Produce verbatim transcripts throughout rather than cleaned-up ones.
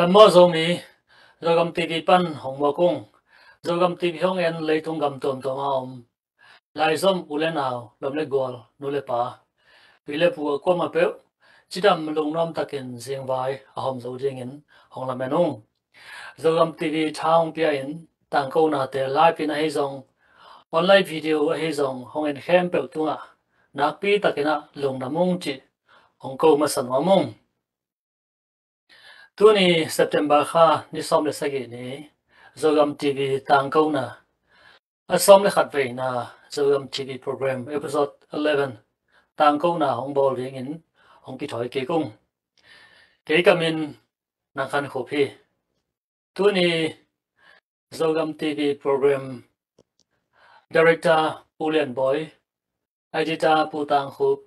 Maw Zomi, Zogam T V pan hong muak ung. Zogam T V hong en leitung gam tuamtuam a om laizom u le nau, lawm le gual, nu le pa, pi le pu a kuamah peuh cidam lungnuam takin zingvai a hawm zo dingin hong lamen ung. Zogam T V tha hong pia in tangkonate live in ahi zong, online video ahi zong hong en khempeuh tungah nakpi takin ah lungdam ung cih hong ko masa nuam ung. Tuni September kha ni sawm le sagih ni, Zogam T V tangkona a sawm le khat veina, Zogam T V program episode eleven tangkona hong bawl dingin hong kithawi kik ung. Kei ka min Nang Khan Khup hi. Tuni Zogam T V program director Pu Lian Bawi, editor Pu Tang Khup,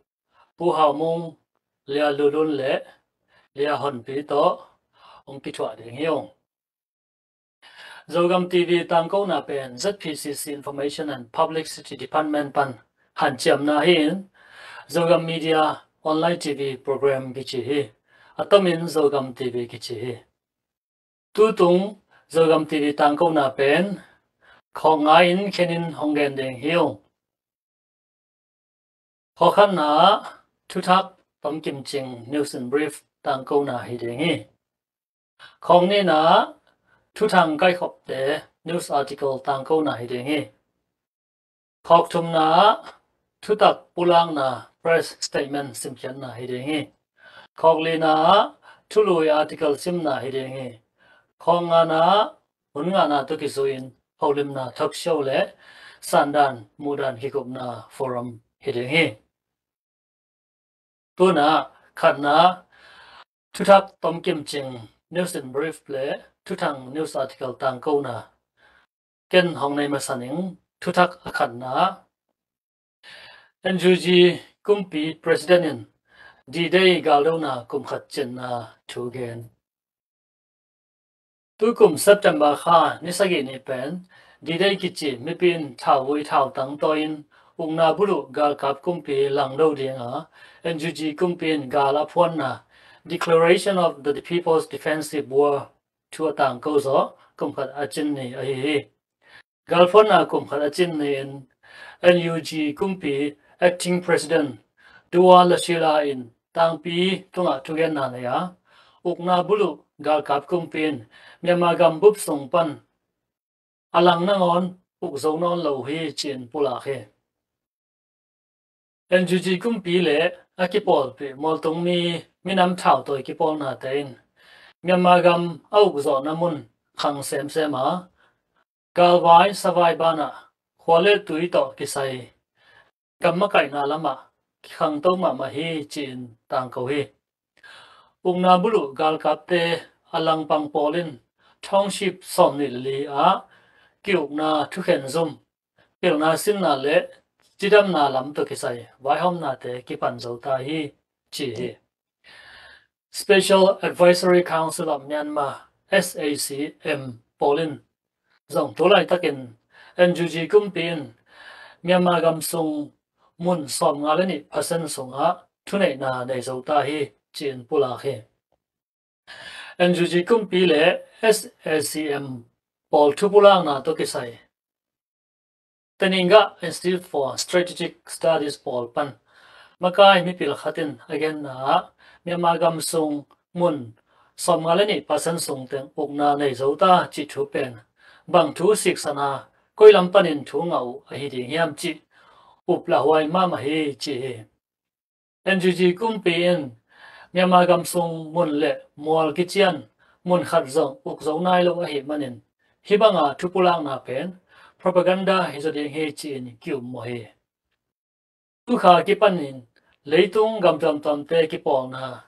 Pu Hau Mung, Lia Lu Lun le Lia Hon Pi tawh hong kithuah ding hi ung. Zogam T V tangkona pen Z P C C Information and Publicity Department pan hanciamna hi in, Zogam Media Online T V program kici hi. A tomin Zogam T V kici hi. Tutung Zogam T V tangkona pen khawng nga in khenin hong gen ding hi ung. Khawng khatna ah thuthak tomkim cing, news in brief, tangkona hi ding hi. Khawng nihna ah thuthang kaikhopte, news article, tangkona hi ding hi. Khawng thumna ah thutak pulakna, press statement, simkhiatna hi ding hi. Khawng lina ah thului article simna hi ding hi. Khawng ngana ah hun ngahna tawh kizui in holimna, talk show le sandan muhdan kikupna, forum hi ding hi. Tuna khatna thuthak tomkim cing, news in brief le thuthang, news article, tangkona ken hong nei masa ning. Thuthak a khatna, N U G kumpi president in D-Day galdona kum khat cinna thu gen. Tukum September kha ni sagih ni pen D-Day kici mipi in thauvui thautang tawi in ukna buluh galkap kumpi langdo dinga N U G kumpi in gal a phuanna, Declaration of the People's Defensive War, thu a tangko zaw kum khat a cin ni ahi hi. Galphuanna kum khat a cin ni-in N U G kumpi acting president Duwa Lashila in tangpi tungah thugenna nei a, ukna buluh galkap kumpi in Myanmar gambup sung pan a lang nangawn uk zo nawn lo hi ci-in pulak hi. N U G kumpi le a kipawlpih mualtung mi minam thautawi kipawlnate in Myanmar gam a ukzawhna mun khang semsem a, galvai savai banah khua le tui tawh kisai gam makaihna lamah kikhangto mahmah hi ci-in tangko hi. Ukna buluh galkapte a langpang pawl in township sawmnih le li ah ki-ukna thukhen zum, pilna sinna le cidamna lam tawh kisai vaihawmnate kipan zo ta hi ci hi. Special Advisory Council of Myanmar, S A C M, pawl in zong tu laitakin N U G kumpi in Myanmar gam sung mun sawmnga le nih phasen sungah thuneihna nei zo ta hi ci-in pulak hi. N U G kumpi le S A C M pawl thupulakna tawh kisai Teninggah Institute for Strategic Studies pawl pan makai mipil khat in a genna ah Myanmar gam sung mun sawmnga le nih phasen sung teng ukna nei zo ta cih thu pen bang thu siksan a, koi lam panin thu ngah uh ahi ding hiam cih uplahhuai mahmah hi ci hi. N U G kumpi in Myanmar gam sung mun le mual kician mun khat zong uk zo nai lo ahih manin hih banga thupulakna pen propaganda hi zaw ding hi ci-in ki-ummawh hi. Tukha kipanin leitung gam tuamtuamte kipawlna,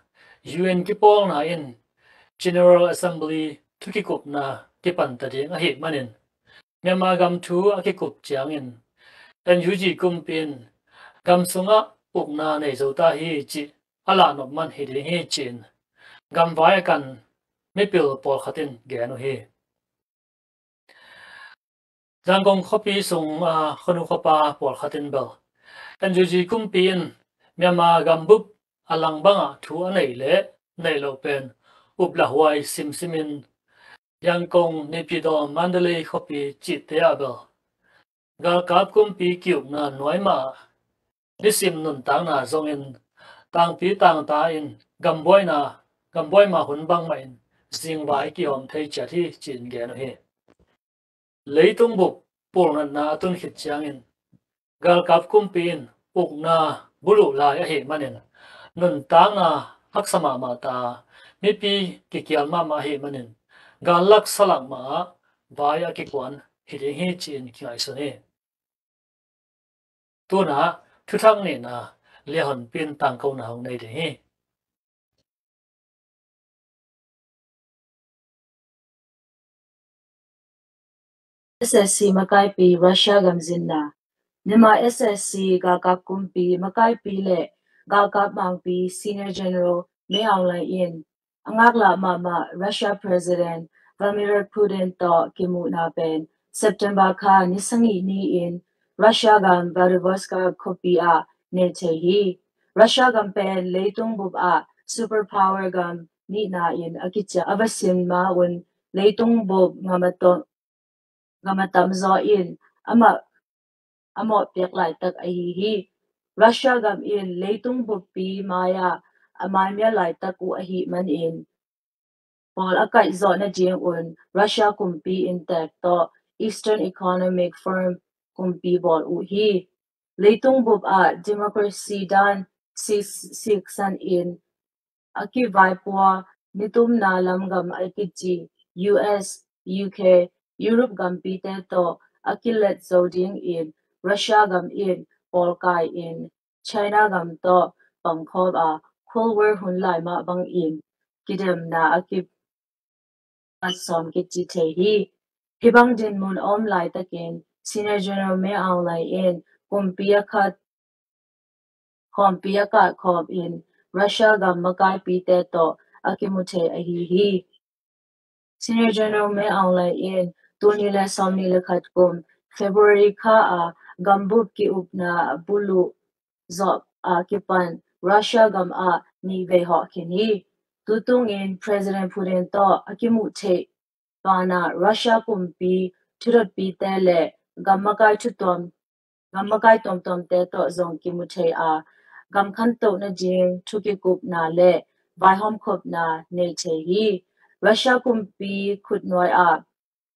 U N kipawlna in General Assembly thukikupna kipan ta ding ahih manin Myanmar gam thu a kikup ciangin N U G kumpi in gam sungah ukna nei zo ta hi cih a lahnop man hi ding hi ci-in gamvai a kan mipil pawlkhat in gen uh hi. Zangkong khuapi sung a khuanu khuapa pawlkhat in bel N U G kumpi in Myanmar gambup a lang bangah thu a neih le neih loh pen uplahuai simsimin Yangon, Naypyidaw, Mandalay khuapi cihte ah bel galkap kumpi ki-ukna nuai mah nisim nuntakna zongin tangpi tangta in gambuaina gambuai mah hun bangmah in zingvai kihawm thei ciat hi ci-in gen uh hi. Leitung bup pulnatna a tun khit ciangin galkap kumpi in ukna buluh lai ahih manin nuntakna haksa mahmah ta, mipi kikial mahmah ahih manin gal laksa lak mah ah vai a kikuan hi ding hi ci-in kingaihsun hi. Tuna thuthak nihna liahonpin tangkona hong nei ding hi. S S C makaipi Russia gam zinna. Myanmar S S C galkap kumpi makaipi le galkap mangpi Senior General Min Aung Hlaing in a ngaklah mahmah Russia President Vladimir Putin tawh kimuhna pen September kha ni sagih ni-in Russia gam Vladivostok khuapi ah nei thei hi. Russia gam pen leitung bup ah superpower gam nihna in a kiciam a va sin ma un leitung bup gam a tom, gam a tamzaw in amah a mawhpiak laitak ahi hi. Russia gam in leitung buppi mai-ah a maimial laitak uh ahih manin pawl a kaihzawh nadingun Russia kumpi inntek tawh Eastern Economic Forum kumpi bawl uh hi. Leitung bup ah democracy dan sik, siksan in a kivaipua nitumna lam gam a kici U S, U K, Europe gampite tawh a kilet zo dingin Russia gam in pawlkai in China gam tawh pangkhawm a Cold War hun lai mah bangin kidemna a ki a sawm kici thei hi. Hih bang dinmun a om laitakin Senior General Min Aung Hlaing in kumpi a khat khawmpi a kah khawm in Russia gam makaipite tawh a kimu thei ahi hi. Senior General Min Aung Hlaing in tul nih le sawm nih le khat kum February kha a gambup ki-ukna buluh zawh a kipan Russia gam ah nih vei hawh khin hi. Tutungin President Putin tawh a kimuh theih banah Russia kumpi thudotpite le gam makai thutuam gam makai tuamtuamte tawh zong kimu thei a, gam khantoh nading thukikupna le vaihawmkhopna nei thei hi. Russia kumpi khutnuai ah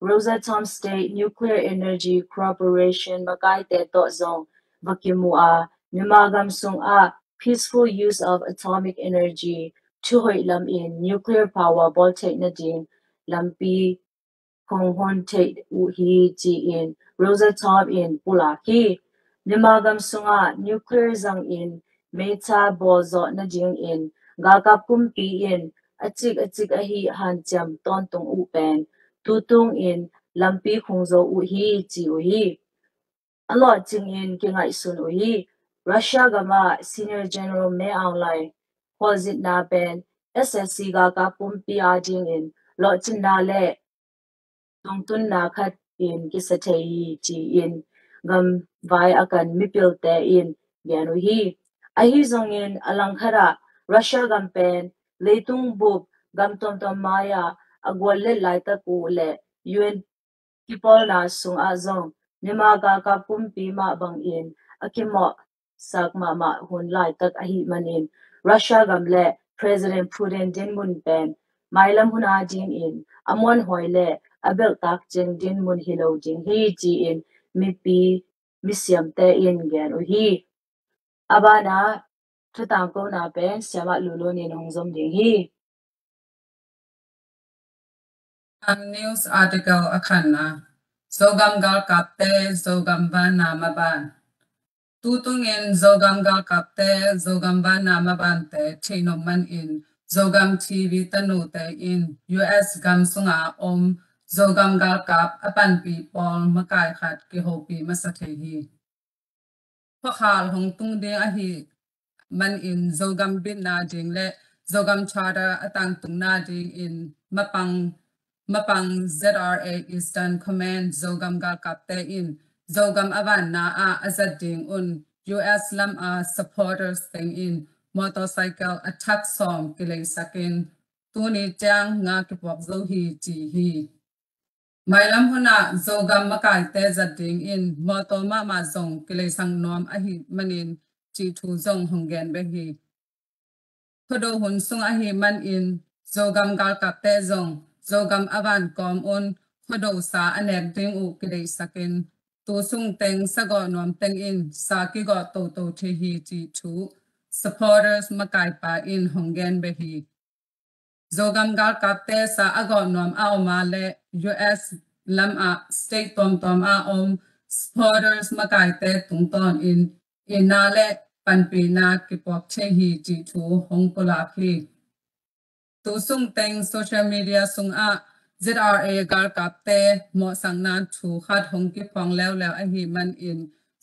Rosatom State Nuclear Energy Corporation makaite tawh zong va kimu a, Myanmar gam sungah peaceful use of atomic energy thuhoih lamin nuclear power bawl theih nading lampi khong hon theih uh hi ci-in Rosatom in pulak hi. Myanmar gam sungah nuclear zangin meitha bawl zawh nadingin galkap kumpi in a cik a cik ahi hanciam tawntung uh pen tutungin lampi khung zo uh hi ci uh hi. A lawhcingin kingaihsun uh hi. Russia gamah Senior General Min Aung Hlaing khualzinna pen S S C galkap kumpi adingin lawhcinna le tungtunna khat in kisa thei hi ci-in gamvai a kan mipilte in gen uh hi. Ahi zongin a langkhat ah Russia gam pen leitung bup gam tuamtuam mai-ah a gual let laitak uh le U N kipawlna sungah zong Myanmar galkap kumpi mah bangin a kimawh sak mahmah hun laitak ahih manin Russia gam le President Putin dinmun pen mailam hun adingin a muanhuai le a belhtak cing dinmun hi lo ding hi ci-in mipi misiamte in gen uh hi. A banah thutangkona pen siamah Lulun in hong zom ding hi. An news article a khanna. Zogam galkapte Zogam vanna maban. Tutungin Zogam galkapte Zogam vanna mabante theihnop manin Zogam T V tanute in U S gam sunga om Zogam galkap a panpi pawl makai khat kihopi masa thei hi. Khuakhal hong tung ding ahih manin Zogam bitna ding le Zogam Charter a tangtungna dingin mapang, mapang Z R A Eastern Command Zogam galkapte in Zogam a vanna ah a zat ding un U S lam a supporters tengin motorcycle a thak sawm kileisakin tuni ciang nga kipuak zo hi ci hi. Mailam hunah Zogam makaite zat dingin mawtaw mahmah zong kileisak nuam ahih manin cih thu zong hong gen bek hi. Khuado hun sung ahih manin Zogam galkapte zong Zogam a van kawm un khuado sa a nek ding uh kideihsakin tu sung teng sa gawh nuam teng in sa kigawh toto thei hi cih thu supporters makaipa in hong gen bek hi. Zogam galkapte sa a gawh nuam a om a le U S lamah state tuamtuam a om supporters makaite tungtawnin itna le panpihna kipuak thei hi cih thu hong pulak hi. Tu sung teng social media sungah Z R A galkapte mawhsakna thu khat hong kiphuang leuleu ahih manin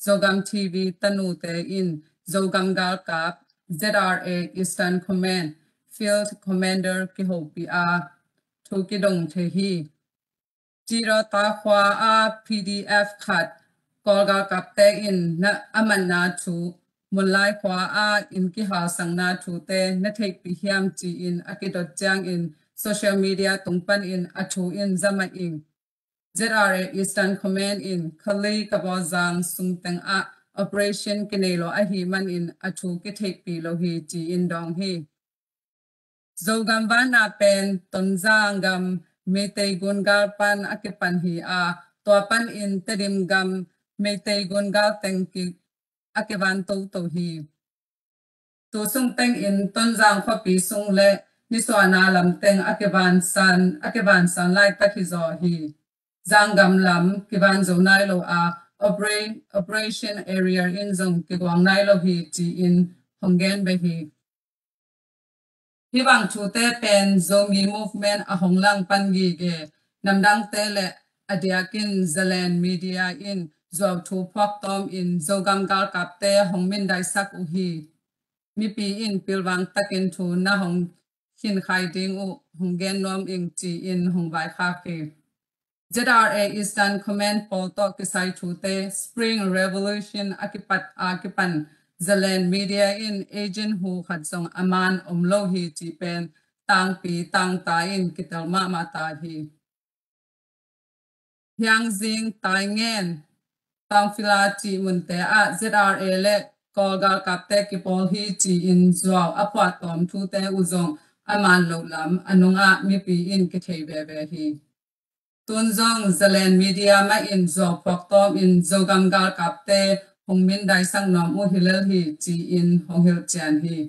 Zogam T V tanute in Zogam galkap Z R A Eastern Command Field Commander kihopih a thu kidong thei hi. Cidawta khua a P D F khat Kawl galkapte in na a manna thu Munlai khua a inn kihalsakna thute na theihpih hiam ci-in a kidot ciangin social media tung panin a thu in za mah ing. Z R A Eastern Command in Khalei Kabawzang sung tengah operation kinei lo ahih manin a thu kitheihpih lo hi ci-in dawng hi. Zogam vanna pen Tonzang gam Meitei gun gal pan a kipan hi a, tua panin Tedim gam Meitei gun gal teng ki a kivan toto hi. Tu sung tengin Tonzang khuapi sung le nisuahna lam teng a kivan san a kivan san laitak hi zaw hi. Zanggam lam kivan zo nai lo a, opera- operation area in zong kiguang nai lo hi ci-in hong gen bek hi. Hih bang thute pen Zomi Movement a hong lang pan gige namdangte le a diakin Zalen Media in zuau thu phuak tawm in Zogam galkapte hong mindaisak uh hi. Mipi in pilvang takin thu na hong khinkhai ding uh hong gen nuam ing ci-in hong vaikhak hi. Z R A Eastern Command pawl tawh kisai thute Spring Revolution a kipat a kipan Zalen Media in agent hu khat zong a man om lo hi ci pen tangpi tangta in kitel mahmah ta hi. Hiangzing, Taingen, Tangfila cih munte ah Z R A le Kawl galkapte kipawl hi ci-in zuau a phuahtawm thute uh zong a man loh lam a nungah mipi in kithei veve hi. Tun zong Zalen Media mah in zuau phuaktawm in Zogam galkapte hong mindaisak nuam uh hi lel hi ci-in hong hilhcian hi.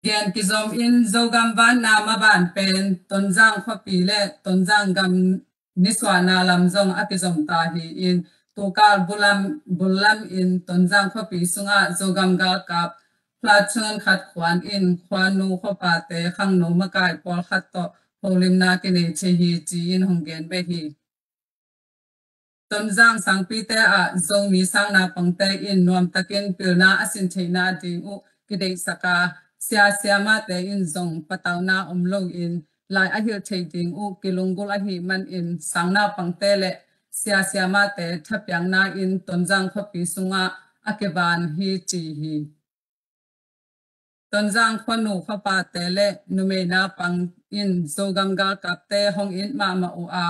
Gen kizom in Zogam vanna maban pen Tonzang khuapi le Tonzang gam nisuahna lam zong a kizom ta hi in tukal bulam, bullam in Tonzang khuapi sungah Zogam galkap platoon khat khuan in khuanu khuapate khangno makai pawlkhat tawh holimna kinei thei hi ci-in hong gen bek hi. Tonzang sangpite ah Zomi sangnaupangte in nuamtakin pilna a sin theihna ding uh kideihsak a, sia siamahte in zong patauhna om loin lai a hilh theih ding uh kilunggulh ahih manin sangnaupangte le sia siamahte thapiakna in Tonzang khuapi sungah a kivan hi ci hi. Tonzang khuanu khuapate le numei naupang in Zogam galkapte hong it mahmah uh a,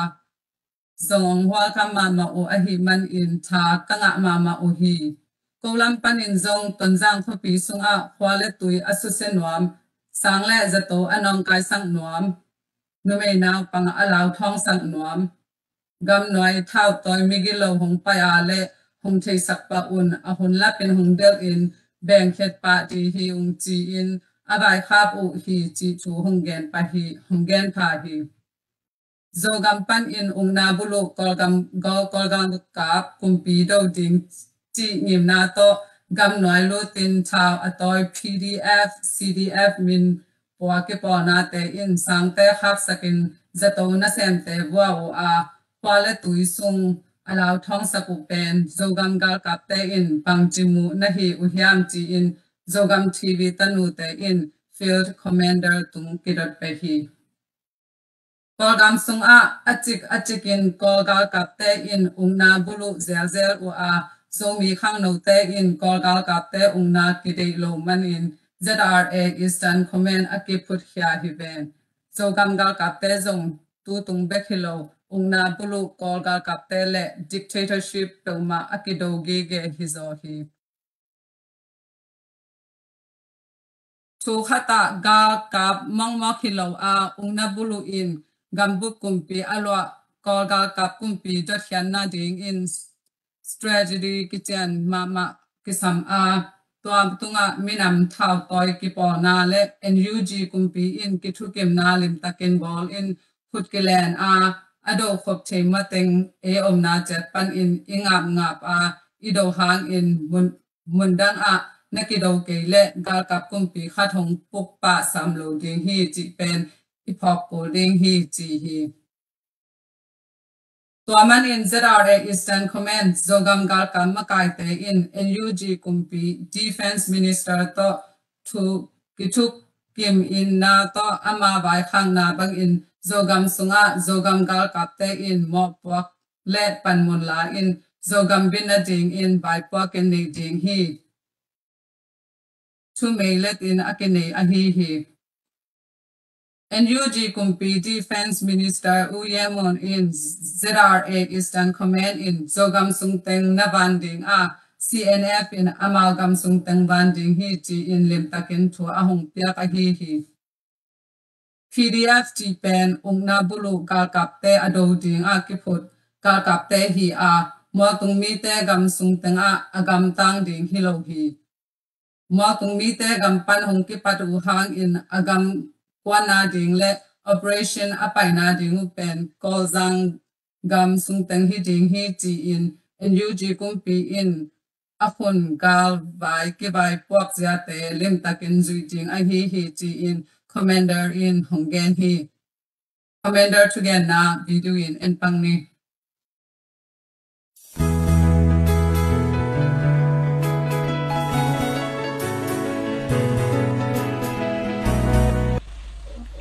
zong hong hualkham mahmah uh ahih manin tha ka ngah mahmah uh hi. Ko lam panin zong Tonzang khuapi sungah khua le tui a susia nuam, sang le zato a nawngkaisak nuam, numei naupang a lauthawngsak nuam, gamnuai thautawi migilo hong pai a le hong theisak pah un a hun lapin hong delhin bengkhiat pah dih hi ung ci-in a vaikhak uh hi cih thu hong gen pah hi, hong gen pha hi. Zogam panin ukna buluh Kawlgam, Kawlgam kap kumpi do ding cih ngimna tawh gamnuai lutin thau a tawi P D F, C D F min pua kipawlnate in sangte khaksakin zato nasemte vua uh a, khua le tui sung a lauthawngsak uh pen Zogam galkapte in bangci muh na hi uh hiam ci-in Zogam T V tanute in Field Commander tung kidot peh hi. Kawlgam sungah a cik a cikin Kawl galkapte in ukna buluh zelzel uh a, Zomi khangnote in Kawl galkapte ukna kideih lo manin Z R A Eastern Command a kiphutkhia hi ven. Zogam galkapte zong tutung bek hi lo, ukna buluh Kawl galkapte le dictatorship peuhmah a kido gige hi zaw hi. Thu khatah galkap mawkmawk hi lo a, ukna buluh in gambup kumpi a luah Kawl galkap kumpi dotkhiatna dingin strategy kician mahmah kisam a, tua tungah minam thautawi kipawlna le N U G kumpi in kithukimna limtakin bawl in khut kilen a, a dokhop thei mateng ei omna ciat panin i ngapngap a, i do hangin mun, mundang ah na kido kei le galkap kumpi khat hong pukpah sam lo ding hi cih pen i phawk kul ding hi ci hi. Tua manin Z R A Eastern Command Zogam galkap makaite in N U G kumpi Defence Minister tawh thu kithuk kim inna tawh ama vaikhakna bangin Zogam sungah Zogam galkapte in mawhpuak le panmun la in Zogam bitna dingin vaipuakin nei ding hi. Thu meilet in a kinei ahi hi. N U G kumpi Defence Minister U Ye Mun in Z R A Eastern Command in Zogam sungteng na van ding a, C N F in amau gam sungteng van ding hi ci-in limtakin thu a hong piak ahi hi. P D F cih pen ukna buluh galkapte a do ding a kiphut galkapte hi a, mualtung mite gam sungteng ah a gamtang ding hi lo hi. Mualtung mite gam pan hong kipat uh hangin a gam kuanna ding le operation a paina ding uh pen Kawlzang gam sungteng hi ding hi ci-in N U G kumpi in a khun galvai kivaipuak ziate limtakin zuih ding ahi hi ci-in Commander in hong gen hi. Commander thugenna video in en pang ni.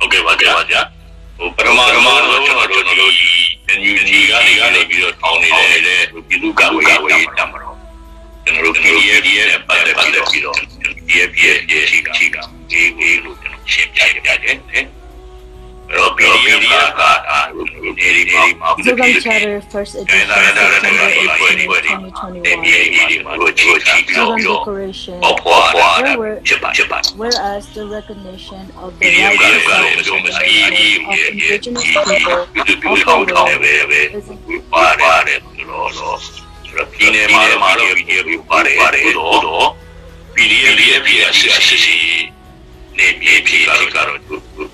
Okay, okay, okay. ပထမဆုံးတော့ကျွန်တော်တို့ဒီ N U G ကနေပြီးတော့ထောင်နေတဲ့ပြည်သူ့ကာကွယ်ရေးတပ်မတော် ကျွန်တော်တို့ PDF နဲ့ပတ်သက်ပြီးတော့ PDF ရဲ့အခြေခံလေးကိုကျွန်တော်ရှင်းပြပြတယ်။ အဲ့တော့ PDF က Zogam Chatter, first edition, September eighteen, twenty twenty-one. Zogam Declaration. Where-, whereas the recognition of the rights and sovereignty of indigenous people of the world is ပြည်နယ်မှာတော့ PDF ပါတယ်။ သို့သော် PDF ရဲ့ စစ်ဆင်ရေး နယ်မြေဖြစ်တာကတော့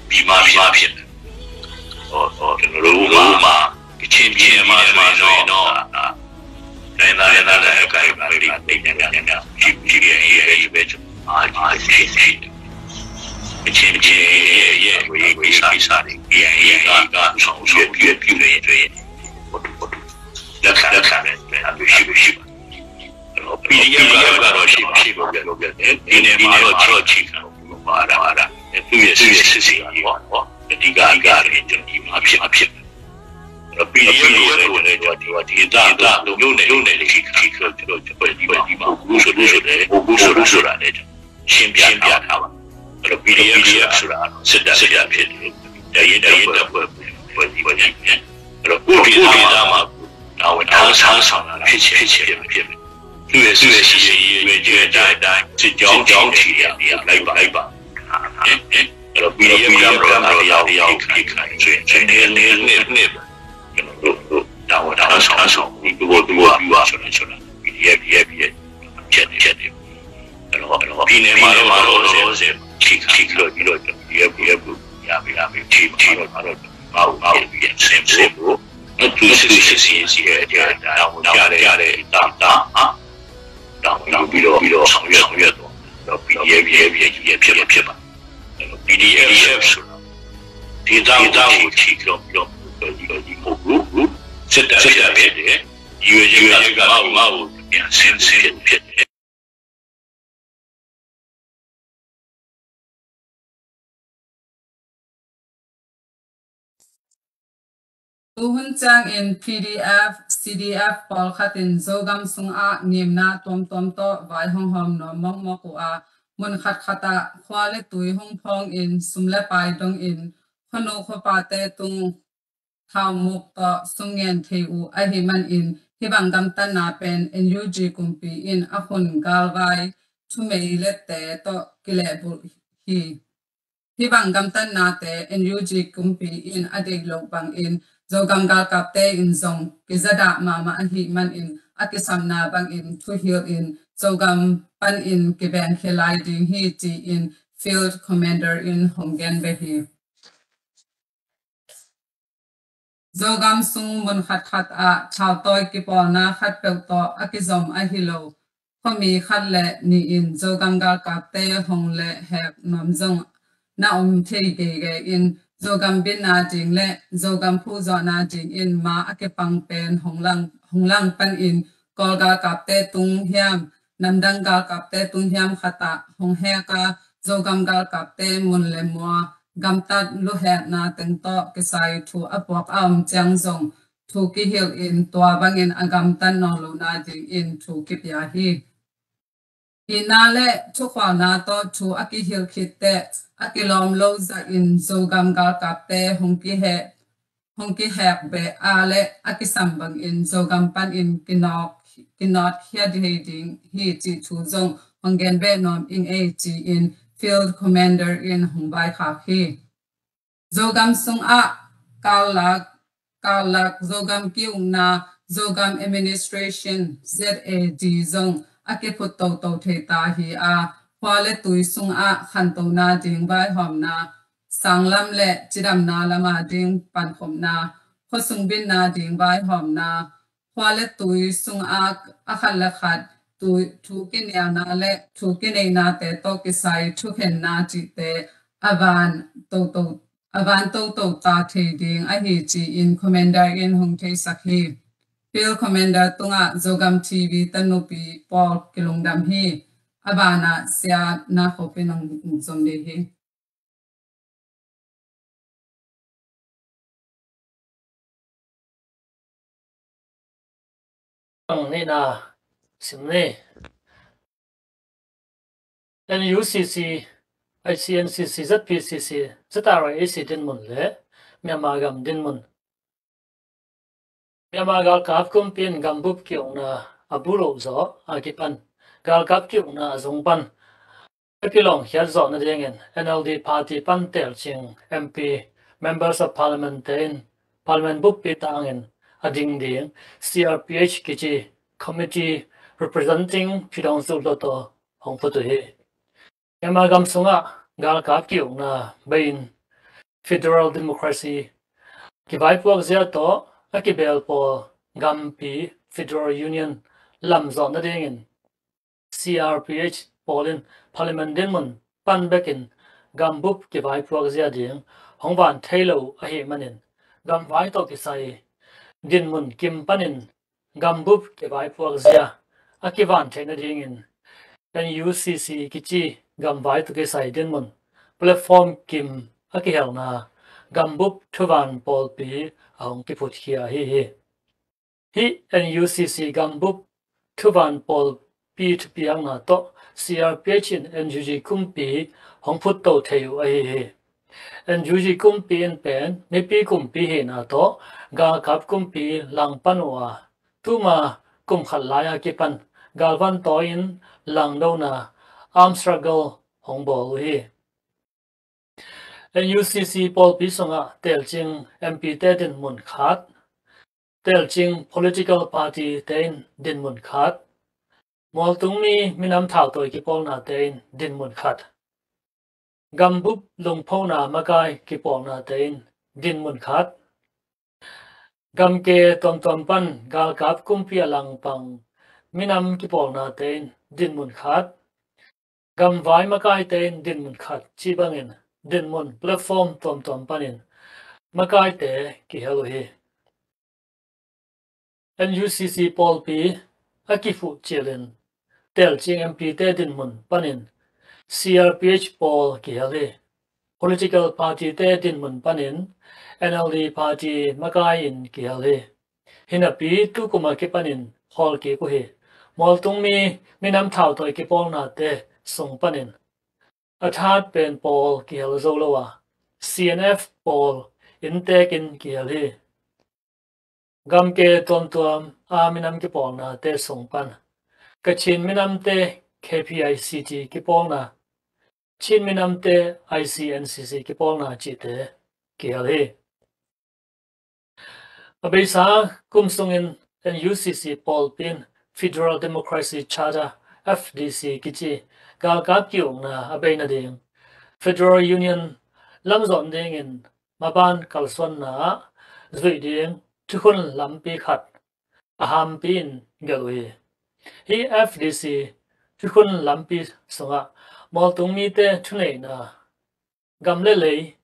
ပြည်မဖြစ်တယ်။ ဟော ဟော ကျွန်တော်တို့မှာ ကချင်ပြည်နယ်မှာဆိုရင်တော့ တိုင်းရင်းသားလက်နက်ကိုင်အဖွဲ့တွေ သိပ်များများရှိရှိရဲ့ ရဲ့ပဲ ကျွန်တော် အားကြီးရှိရှိတယ်။ ကချင်ပြည်နယ်ရဲ့ ရဲ့ အရေးကိစ္စတွေ KIA က ဆောင်ရွက်ပြုပြုနေရင် လက်ခံ လက်ခံတယ်။ အဲ့ဒါမျိုးရှိရှိပါ PDF ကတော့ ရှိပါ ရှိပါ ပြောပြတယ်။ ပြည်နယ်မှာတော့ ကျွန်တော် အခြေခံလို့ ပါတာ ပါတာ သူ့ရဲ့ စစ်စစ်စစ်ပေါ့။ အဓိက အဓိက ကျွန်တော် ဒီမှာ ဖြစ်မှာ ဖြစ်တယ်။ အဲ့တော့ PDF လိုပဲ လိုတယ်။ ကျွန်တော် ဒီဒေသ မြို့နယ် မြို့နယ်တွေ ထိခံ ကျွန်တော် ဒီမှာ မဟုတ်ဘူးဆိုလို့ ဆိုတယ်။ မဟုတ်ဘူးဆိုလို့ ဆိုတာလည်း ကျွန်တော် ရှင်းပြ ရှင်းပြထားပါ။ အဲ့တော့ PDF ဆိုတာ စစ်တပ် စစ်တပ် ဖြစ်တယ်။ တပ်ရင်း တပ်ဖွဲ့ ဖွဲ့စည်းပုံ ဖြစ်တယ်။ အဲ့တော့ ကိုယ့်ဒေသမှာ တာဝန် ထမ်းဆောင် ဆောင်တာ ဖြစ်ခြင်း ဖြစ်ခြင်း ဖြစ်မယ်။ သူ့ရဲ့ သူ့ရဲ့ စစ်ရေး ရည်ရွယ်ချက်အတိုင်း စစ်ကြောင်း စစ်ကြောင်း ချီတဲ့နေရာ လိုက်ပါ လိုက်ပါ။ အဲ့တော့ PDF က တပ်မတော် တရားဝင် ဖြစ်ခံဆိုရင် နှစ် နှစ် နှစ် ကျွန်တော်တို့ တာဝန် ထမ်းဆောင် ထမ်းဆောင် ဒီလို ဒီလို ပြုပါ ဆိုတဲ့ ဆိုတာ PDF ရဲ့ ရဲ့ ချက် ချက်တွေ။ အဲ့တော့ ပြည်နယ်မှာတော့ လောလောဆယ် ထိခံ ထိခံပြီးတော့ PDF ကို ရပြီ ရပြီ ထိ ထိတော့ ငါ့ကို ငါ့ကို ပြန်ဆင်းဖို့ သူ့ သူ့ စစ်ဆင်ရေး ရဲ့ အတိုင်း တာဝန် ကျတဲ့ တာဝန် ကျတဲ့ တာဝန် တာဝန် ယူပြီးတော့ ဆောင်ရွက် ဆောင်ရွက်သွားတော့ PDF ရဲ့ ရဲ့ ရဲ့ ဖြစ် ဖြစ်ပါတယ်။ PDF ဆိုတာ ဒေသကို ထိ ထိတော့ ပြီးတော့ ဒီ ဒီ မဟုတ်ဘူး။ စစ်တပ် ဖြစ်တယ်။ ရည်ရွယ်ချက်က ငါ့ကို ငါ့ကို ပြန်ဆင်း ဆင်း ဖြစ်တယ်။ Tu hun ciangin PDF, CDF pawlkhat in Zogam sungah ngimna tuamtuam tawh vai hong hawm nuam mawkmawk uh a, mun khatkhat ah khua le tui hong phawngin sum le pai dongin khuanu khuapate tung thaumuk tawh sum ngen thei uh ahih manin hih bang gamtatna pen N U G kumpi in a hun galvai thumei lette tawh kilehbulh hi. Hih bang gamtatnate N U G kumpi in a deih loh bangin Zogam galkapte in zong kizadah mahmah ahih manin a kisapna bangin thuhilh in Zogam panin kibenkhia lai ding hi ci-in Field Commander in hong gen beh hi. Zogam sung mun khatkhat ah thautawi kipawlna khatpeuh tawh a kizom ahi lo khuami khat le nih in Zogam galkapte hong lehhek nuam zong na om thei geige in Zogam bitna ding le Zogam phuhzawhna dingin ma a kipang pen hong lang, hong lang panin Kawl galkapte tung hiam, namdang galkapte tung hiam khatah hong hek a, Zogam galkapte mun le mua gamtat luhekna teng tawh kisai thu a puak a om ciang zong thu kihilh in tua bangin a gamtat nawn lohna dingin thu kipia hi. Itna le thukhualna tawh thu a kihilh khit teh a kilawm lo zahin Zogam galkapte hong kiheh hong kihek beh a le a kisam bangin Zogam panin kinawk, kinawtkhia thei ding hi cih thu zong hong gen beh nuam ing ei ci-in Field Commander in hong vaikhak hi. Zogam sungah kalak, kalak Zogam ki-ukna, Zogam Administration, Z A D zong a kiphut toto thei ta hi a, khua le tui sungah khantona ding vaihawmna, sanglam le cidamna lama ding pankhopna, khuasung bitna ding vaihawmna, khua le tui sungah a khat le khat thu kinialna le thu kineinate tawh kisai thukhenna cihte a van toto, a van toto ta thei ding ahi ci-in Commander in hong theisak hi. Field Commander tungah Zogam T V tanupi pawl kilungdam hi. A banah Sia Na Khop in hong zom ding hi. Ang nihna sim ni. N U C C, I C N C C, Z P C C, Z R A C dinmun le Myanmar gam dinmun. Myanmar galkap kumpi in gambup ki-ukna a bu loh zawh a kipan galkap ki-ukna a zung pan a kilawngkhiat zawh nadingin N L D party pan telcing M P, Members of Parliament te in Parliament buppi tangin a ding ding C R P H kici Committee Representing Pyidaungsu Hluttaw hong phut uh hi. Myanmar gam sungah galkap ki-ukna bei-in federal democracy kivaipuak zia tawh a kibelpawl gampi federal union lamzawh nadingin C R P H pawl in Parliament dinmun pan bekin gambup kivaipuak zia ding hong van thei lo ahih manin gamvai tawh kisai dinmun kim panin gambup kivaipuak zia a kivan theih nadingin N U C C kici gamvai tawh kisai dinmun platform kim a kihelna gambup thuvan pawlpi a hong kiphutkhia ahi hi. Hih N U C C gambup thuvan pawlpi thupiakna tawh C R P H in N U G kumpi hong phutto thei uh ahi hi. N U G kumpi in pen mipi kumpi hihna tawh galkap kumpi langpan uh a, tuma kum khat lai-a kipan galvan tawi-in langdona arm struggle hong bawl uh hi. N U C C pawlpi sungah telcing M P te dinmun khat, telcing political party te in dinmun khat, mualtungmi minam thautawi kipawlnate in dinmun khat, gambup lungphona makai kipawlnate in dinmun khat, gamke tuamtuam pan galkap kumpi a langpang minam kipawlnate in dinmun khat, gamvai makaite in dinmun khat cih bangin dinmun platform tuamtuam panin makaite kihel uh hi. N U C C pawlpi a kifuh cilin telcing M P te dinmun panin C R P H pawl kihel hi. Political party te dinmun panin N L D party makai in kihel hi. Hinapi tukuma kipanin khawl kik uh hi. Mualtungmi minam thautawi kipawlnate sung panin a thahat pen pawl kihel zo lo a, C N F pawl inntekin kihel hi. Gamke tuamtuam a minam kipawlnate sung pan Kachin minamte K P I C T kipawlna, Chin minamte I C N C C kipawlna cihte kihel hi. A beisa kum sungin N U C C pawlpi in Federal Democracy Charter, F D C kici galkap ki-ukna a bei nading Federal Union lamzawn dingin maban kalsuanna ah zuih ding thukhun lampi khat a hampi in gelh uh hi. Hih F D C thukhun lampi sungah mualtung mite thuneihna, gam le lei,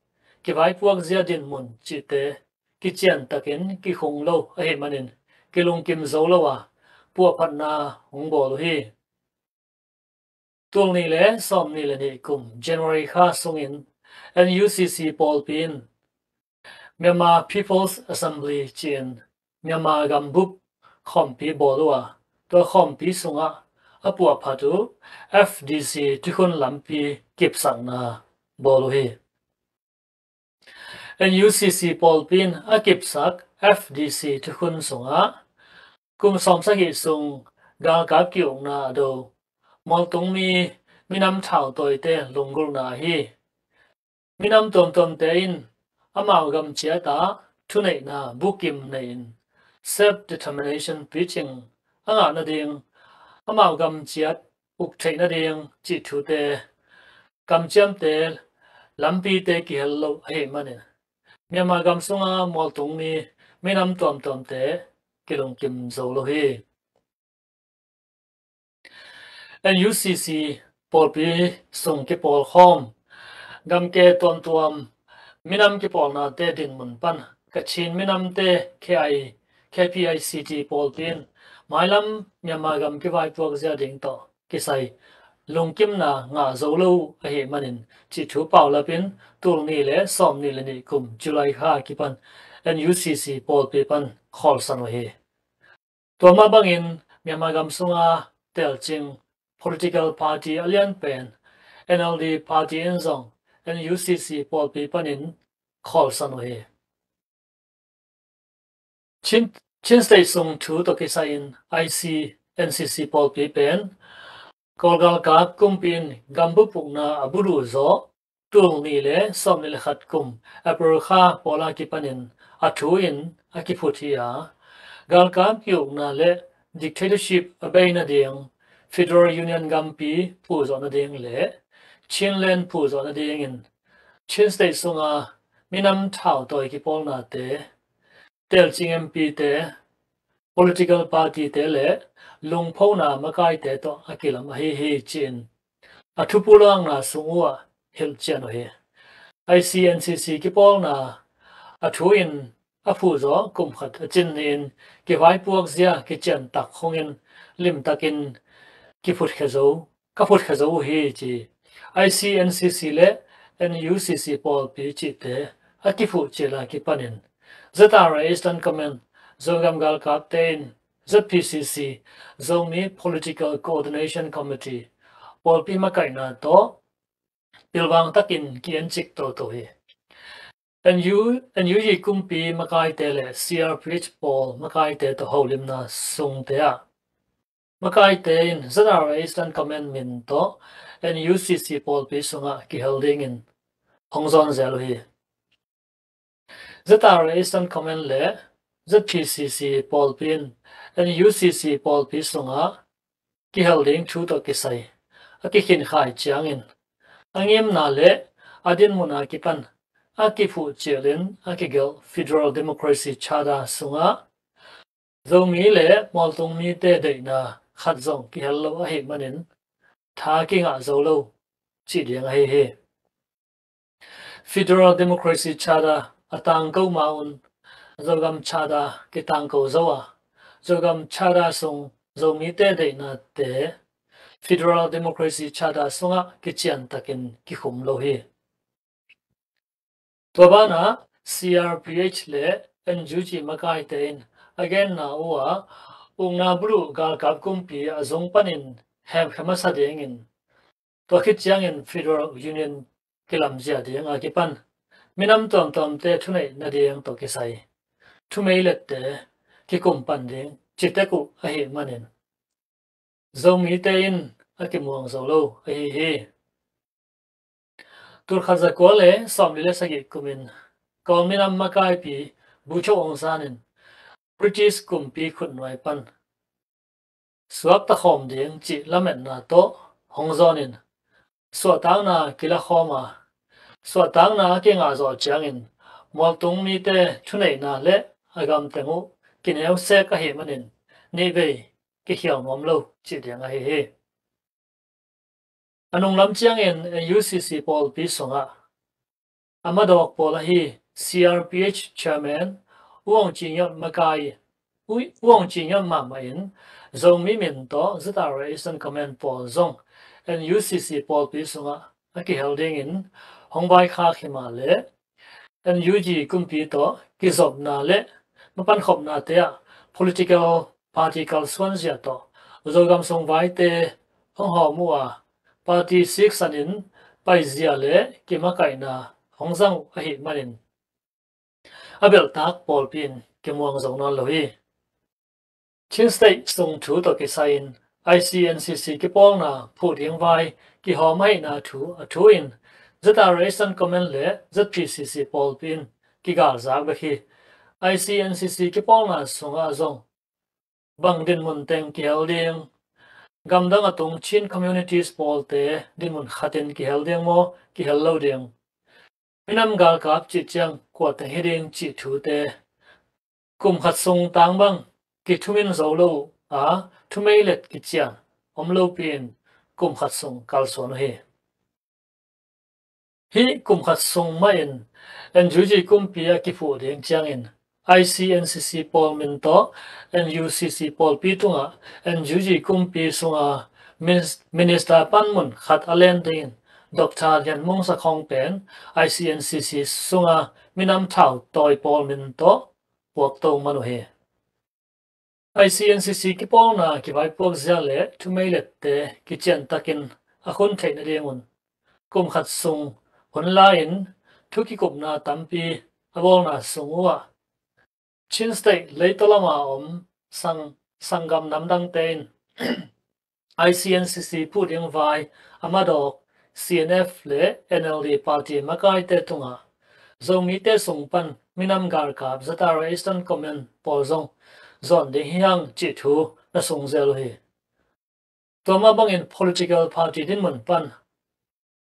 kivaipuak zia dinmun cihte kician takin kikhung lo ahih manin kilungkim zo lo a, puahphatna hong bawl uh hi. Tul nih le sawm nih le nih kum January kha sungin N U C C pawlpi in Myanmar People's Assembly ci-in Myanmar gambup khawmpi bawl uh a, tua khawmpi sungah a puahphat uh F D C thukhun lampi kipsakna bawl uh hi. N U C C pawlpi in a kipsak F D C thukhun sungah kum sawmsagih sung galkap ki-ukna a do mualtung mi minam thautawite lunggulhna hi. Minam tuamtuamte in amau gam ciat ah thuneihna bukim nei-in self determination picing a ngah nading, amau gam ciat uk theih nading cih thute, kamciamte, lampite kihel lo ahih manin Myanmar gam sunga mualtung mi minam tuamtuamte kilungkim zo lo hi. N U C C pawlpi sung kipawlkhawm, gamke tuamtuam minam kipawlnate dinmun pan Kachin minamte K I, K P I C T pawlpi in mailam Myanmar gam kivaipuak zia ding tawh kisai lungkimna ngah zo lo ahih manin cih thu paulapin tul nih le sawm nih le nih kum July kha kipan N U C C pawlpi pan khawlsan uh hi. Tua mah bangin Myanmar gam sunga telcing political party a lian pen N L D party in zong N U C C pawlpi panin khawlsan uh hi. Chin, Chin State sung thu tawh kisai-in I C N C C pawlpi pen Kawl galkap kumpi in gambup ukna a buluh zawh tul nih le sawm nih le khat kum April kha pawla kipanin a thu in a kiphut hi a, galkap ki-ukna le dictatorship a bei nading Federal Union gampi phuhzawh nading le Chinland phuhzawh nadingin Chin State sunga minam thautawi kipawlnate, telcing M P te, political party te le lungphona makaite tawh a kilam ahi hi ci-in a thupulakna sung uhah hilhcian uh hi. I C N C C kipawlna a thu in a phuhzawh kum khat a cin ni-in kivaipuak zia kician tak khungin limtakin kiphutkhia zo, ka phutkhia zo uh hi ci. I C N C C le N U C C pawlpi cihte a kiphuh cil a kipanin Z R A Eastern Command, Zogam galkapte in Z P C C, Zomi Political Coordination Committee, pawlpi makaihna tawh pilvang takin ki-encik toto hi. N U, N U G kumpi makaite le C R P H pawl makaite tawh holimna sungte ah makaite in Z R A Eastern Command min tawh N U C C pawlpi sungah kihel dingin hong zawn zel uh hi. Z R A Eastern Command le Z P C C pawlpi in N U C C pawlpi sungah kihel ding thu tawh kisai a kikhinkhai ciangin a ngimna le a dinmun a kipan a kiphuh cilin a kigelh Federal Democracy Charter sungah Zomi le mualtung mite deihna khat zong kihel lo ahih manin tha kingah zo lo cih ding ahi hi. Federal Democracy Charter a tangko ma-un Zogam Charter kitangko zo a, Zogam Charter sung Zomite deihnate Federal Democracy Charter sungah kician takin kikhum lo hi. Tua banah C R P H le N U G makaite in a genna uh ah ukna buluh galkap kumpi a zung panin hemkhia masa dingin Tua khit ciangin Federal Union kilamzia ding a kipan minam tuamtuamte thuneih nading tawh kisai thumeilette kikum pan ding citek uh ahih manin Zomite in a kimuang zo lo ahi hi. Tulkhat zakua le sawmli le sagih kumin Kawl minam makaipi Bogyoke Aung San in British kumpi khutnuai pan suakta khawm ding cih lametna tawh hong zawnin suahtakna kila khawm a, suahtakna a kingah zawh ciangin mualtung mite thuneihna le a gamteng uh kineusek ahih manin nihvei kikhial nuam lo cih ding ahi hi. A nunglam ciangin N U C C pawlpi sungah a madawk pawl ahi C R P H chairman U Aung Kyi Nyot makai, U Aung Kyi Nyot mahmah in Zomi min tawh Z R A Eastern Command pawl zong N U C C pawlpi sungah a kihel dingin hong vaikhak hi mah le N U G kumpi tawh kizopna le mapankhopnate ah political party kalsuanzia tawh Zogam sung vaite hong hawm uh a, party siksanin paizia le kimakaihna hong zang uh ahih manin a belhtak pawlpi in kimuang zo nawn lo hi. Chin State sung thu tawh kisai-in I C N C C kipawlna phuh ding vai kihawm ahihna thu a thu in Z R A Eastern Command le Z P C C pawlpi in kigalzak bek hi. I C N C C kipawlna sungah zong bang dinmun teng kihel ding, gamdang a tung Chin communities pawlte dinmun khatin kihel ding maw, kihel lo ding, minam galkap cih ciang kua teng hi ding cih thute kum khat sung tang bang kithumin zo lo uh a, thumeilet kician om lopi in kum khat sung kalsuan uh hi. Hih kum khat sung mahin N U G kumpi a kiphuh ding ciangin I C N C C pawl min tawh N U C C pawlpi tungah N U G kumpi sunga min-, minister panmun khat a len dingin Doctor Lian Mung Sa Khong pen I C N C C sunga minam thau tawi pawl min tawh puakto man uh hi. I C N C C kipawlna kivaipuak zia le thumeilette kiciantakin a khun theih nadingun kum khat sung hun la-in thu kikupna tampi a bawlna sung uhah Chin State leitaw lama om sang-, sanggam namdangte in I C N C C phuh ding vai a madawk C N F le N L D party makaite tungah Zomite sung pan minam galkap Z R A Eastern Command pawl zong zawn ding hi hang cih thu na sung zel uh hi. Tua mah bangin political party dinmun pan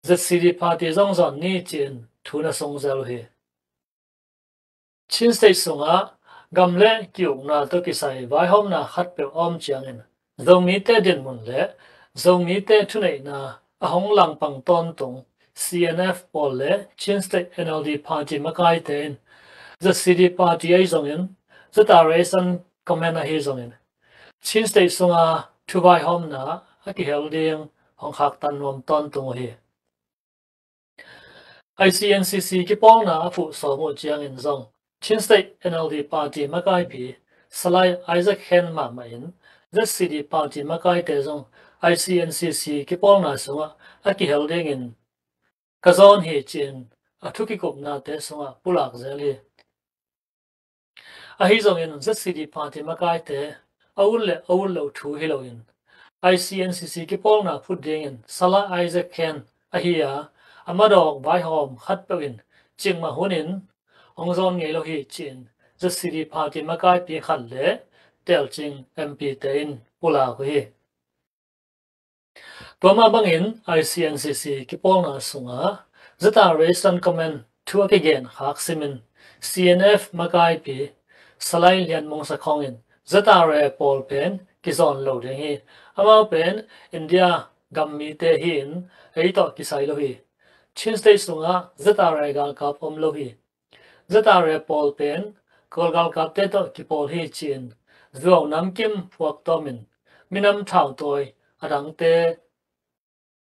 Z C D party zong zawn ni ci-in thu na sung zel uh hi. Chin State sungah gam le ki-ukna tawh kisai vaihawmna khatpeuh a om ciangin Zomite dinmun le Zomite thuneihna a hong langpang tawntung C N F pawl le Chin State N L D party makaite in Z C D party ahi zongin Z R A Eastern Command ahi zongin Chin State sunga thuvaihawmna a kihel ding hong khaktan nuam tawntung uh hi. I C N C C kipawlna a phuh sawm uh ciangin zong Chin State N L D party makaipi Salai Isaac Khen mahmah in Z C D party makaite zong I C N C C kipawlna sungah a kihel dingin ka zawn hi ci-in a thu kikupnate sungah pulak zel hi. Ahi zongin Z C D party makaite a ut le a ut loh thu hi loin I C N C C kipawlna phut dingin Salai Isaac Khen ahi a, a madawk vaihawm khatpeuh in cikmah hunin hong zawn ngei lo hi ci-in Z C D party makaipi khat le telcing M P te in pulak uh hi. Tua mah bangin I C N C C kipawlna sungah Z R A Eastern Command thu a kigen khak simin C N F makaipi Salai Lian Mung Sa Khong in Z R A pawl pen kizawn lo ding hi. Amau pen India gam mite hi-in ei tawh kisai lo hi. Chin State sungah Z R A galkap om lo hi. Z R A pawl pen Kawl galkapte tawh kipawl hi ci-in zuau namkim phuak tawmin minam thau tawi a dangte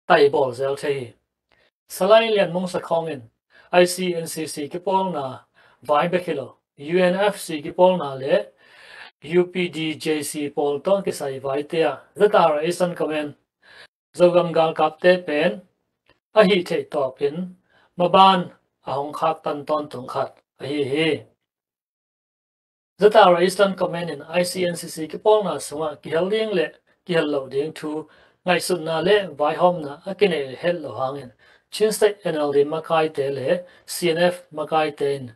taibawl zel thei hi. Salai Lian Mung Sa Khong in I C N C C kipawlna vai bek hi lo, U N F C kipawlna le U P D J C pawl tawh kisai vaite ah Z R A Eastern Command Zogam galkapte pen a hih theih tawpin maban a hong khaktan tawntung khat ahi hi. ZRA Eastern Command in ICNCC kipawlna sungah kihel ding le kihel loh ding thu ngaihsutna le vaihawmna a kineih het loh hangin Chin State NLD makaite le CNF makaite in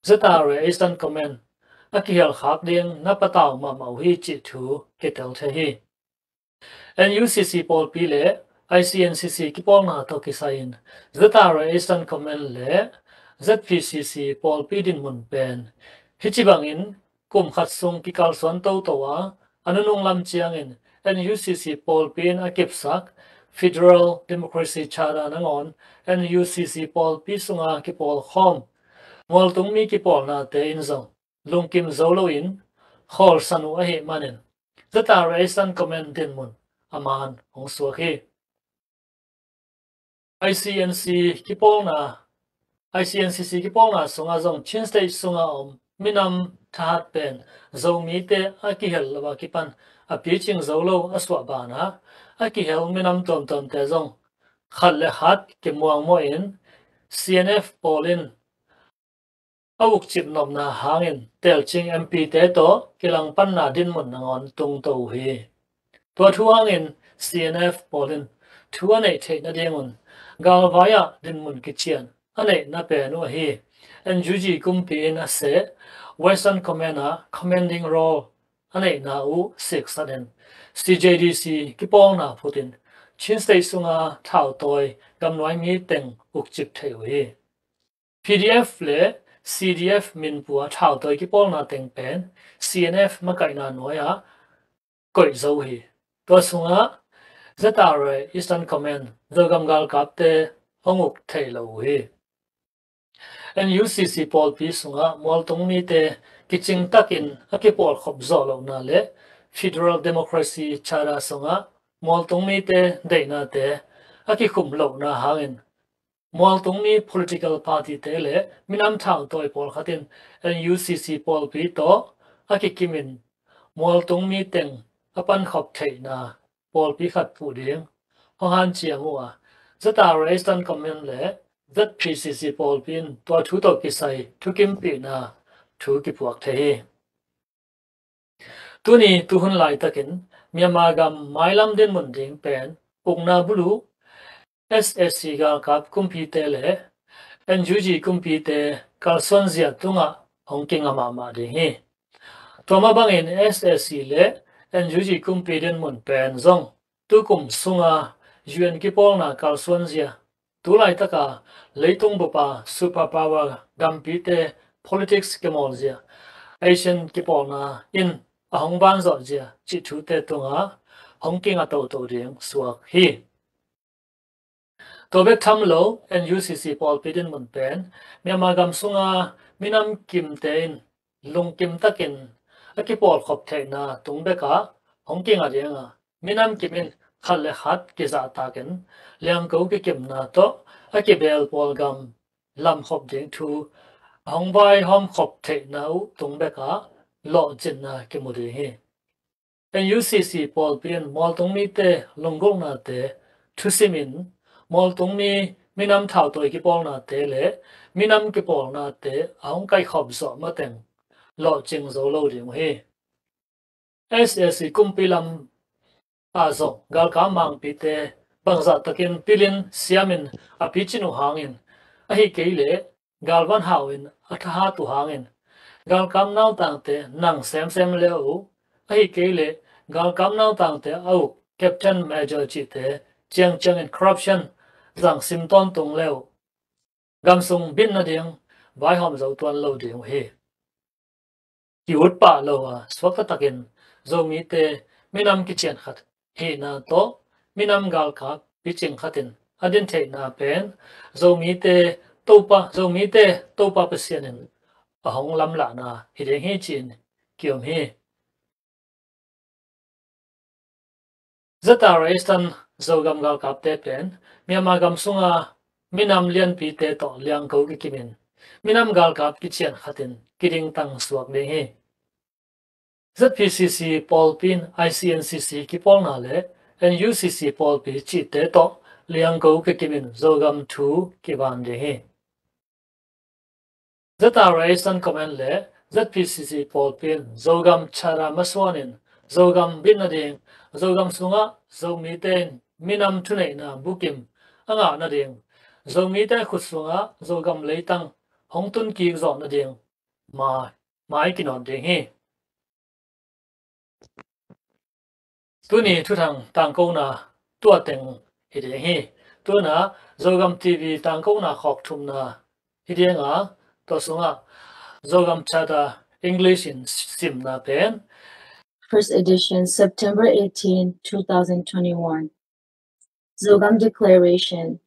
ZRA Eastern Command a kihel khak ding na patau mahmah uh hi cih thu kitel thei hi. NUCC pawlpi le ICNCC kipawlna tawh kisai-in ZRA Eastern Command le ZPCC pawlpi dinmun pen hih ci bangin kum khat sung kikalsuan toto a, a nunung lam ciangin NUCC pawlpi in a kipsak Federal Democracy Charter nangawn NUCC pawlpi sunga kipawlkhawm mualtungmi kipawlnate in zong lungkim zo loin khawlsan uh ahih manin ZRA Eastern Command dinmun a man hong suak hi. ICNC kipawlna, ICNCC kipawlna sungah zong Chin State sungah om minam thahat pen Zomite a kihel lo a kipan a picing zo lo a suah banah a kihel minam tuamtuamte zong khat le khat kimuangmuahin CNF pawl in a ukcip nopna hangin telcing MP-te tawh kilangpanna dinmun nangawn tungto uh hi. Tua thu hangin CNF pawl in thu a neih theih nadingun galvai-ah dinmun kician a neihna pen uh ahi NUG kumpi in a seh Western Command ah commanding role a neihna uh siksatin CJDC kipawlna phutin Chin State sunga thautawi gamnuai mi teng ukcip theih uh hi. PDF le CDF minpua thautawi kipawlna teng pen CNF makaihna nuai-ah koih zo hi. Tua sungah ZRA Eastern Command Zogam galkapte hong uk thei lo uh hi. NUCC pawlpi sungah mualtung mite kicing takin a kipawlkhop zawh lohna le Federal Democracy Charter sungah mualtung mite deihnate a kikhum lohna hangin mualtungmi political party-te le minam thautawi pawlkhat in NUCC pawlpi tawh a kikimin mualtungmi teng a pankhop theihna pawlpi khat puh ding hong hanciam uh a, ZRA Eastern Command le ZPCC pawlpi in tua thu tawh kisai thukimpihna thu kipuak thei hi. Tuni tuhun laitakin Myanmar gam mailam dinmun ding pen ukna bulu SAC galkap kumpite le NUG kumpite kalsuanzia tungah hong kinga mahmah ding hi. Tua mah bangin SAC le NUG kumpi dinmun pen zong tukum sunga UN kipawlna kalsuanzia, tu laitaka leitung bupa superpower gampite politics kimawlzia, Asian kipawlna in a hong vanzawhzia cih thute tunga hong kinga toto ding suak hi. Tua bek tham lo NUCC pawlpi dinmun pen Myanmar gam sunga minam kimte in lungkim takin a kipawlkhop theihna tung bekah hong kinga ding a, minam kim in khat le khat kizahtakin liangko kikimna tawh a kibeel pawlgam lamkhop ding thu a hong vaihawmkhop theihna uh tung bekah lawhcinna kimu ding hi. NUCC pawlpi in mualtung mite lunggulhnate thusimin mualtungmi minam thautawi kipawlnate le minam kipawlnate a hong kaihkhop zawh mateng lawhcing zo lo ding uh hi. SAC kumpi lam ah zong galkap mangpite bangzah takin pilin siamin a picin uh hangin, ahi kei leh galvan hau in a thahat uh hangin, galkap nautangte nang semsem le uh, ahi kei leh galkap nautangte a uk captain major cihte ciangciangin corruption zangsim tawntung le uh, gamsung bit nading vaihawm zo tuan lo ding uh hi. Ki-ut pah lo a suakta takin Zomite minam kician khat hihna tawh minam galkap picing khatin a din theihna pen Zomite Topa, Zomite Topa Pasian in a hong lamlahna hi ding hi ci-in ki-om hi. ZRA Eastern Zogam galkapte pen Myanmar gam sunga minam lianpite tawh liangko kikimin minam galkap kician khatin kidingtang suak ding hi. ZPCC pawlpi in ICNCC kipawlna le N U C C pawlpi cihte tawh liangko kikimin Zogam thu kivan ding hi. Z R A Centcom le Z P C C pawlpi in Zogam Charter masuanin Zogam bit nading, Zogam sungah Zomite in minam thuneihna bukim a ngah nading, Zomite khut sungah Zogam leitang hong tun kik zawh nading mai, mai kinawt ding hi. Tuni thuthang tangkona tua teng hi ding hi. Tuna Zogam T V tangkona khawk thumna hi ding a, tua sungah Zogam Charter English in simna pen. First edition, September eighteen, two thousand twenty-one. Zogam Declaration.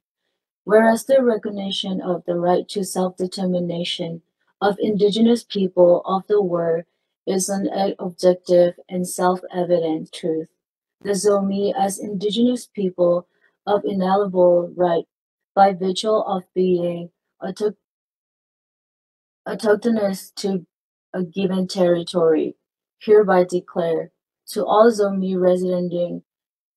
Whereas the recognition of the right to self-determination of indigenous people of the world is an objective and self-evident truth, the Zomi as indigenous people of inalienable right by virtue of being auto-, autochthonous to a given territory, hereby declare to all Zomi residing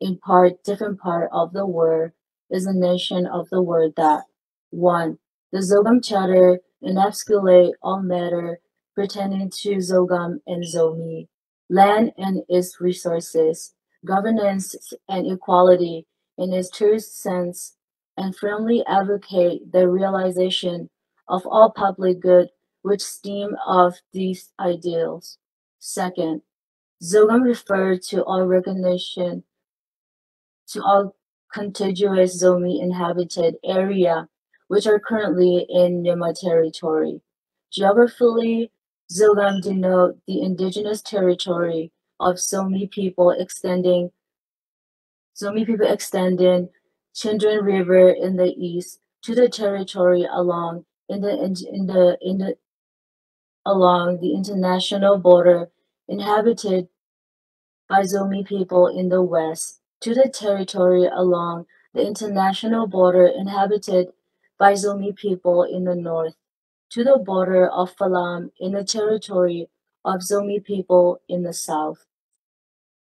in part, different part of the world, is a nation of the world that, one, the Zogam Charter encapsulate all matter pertaining to Zogam and Zomi, land and its resources, governance and equality in its truest sense, and firmly advocate the realization of all public good which stem of these ideals. Second, Zogam refer to all recognition to all contiguous Zomi inhabited area which are currently in Myanmar territory. Geographically, Zogam denote the indigenous territory of Zomi people extending Zomi people extending Chindwin River in the east to the territory along in the in, in the in the along the international border inhabited by Zomi people in the west to the territory along the international border inhabited by Zomi people in the north to the border of Falam in the territory of Zomi people in the south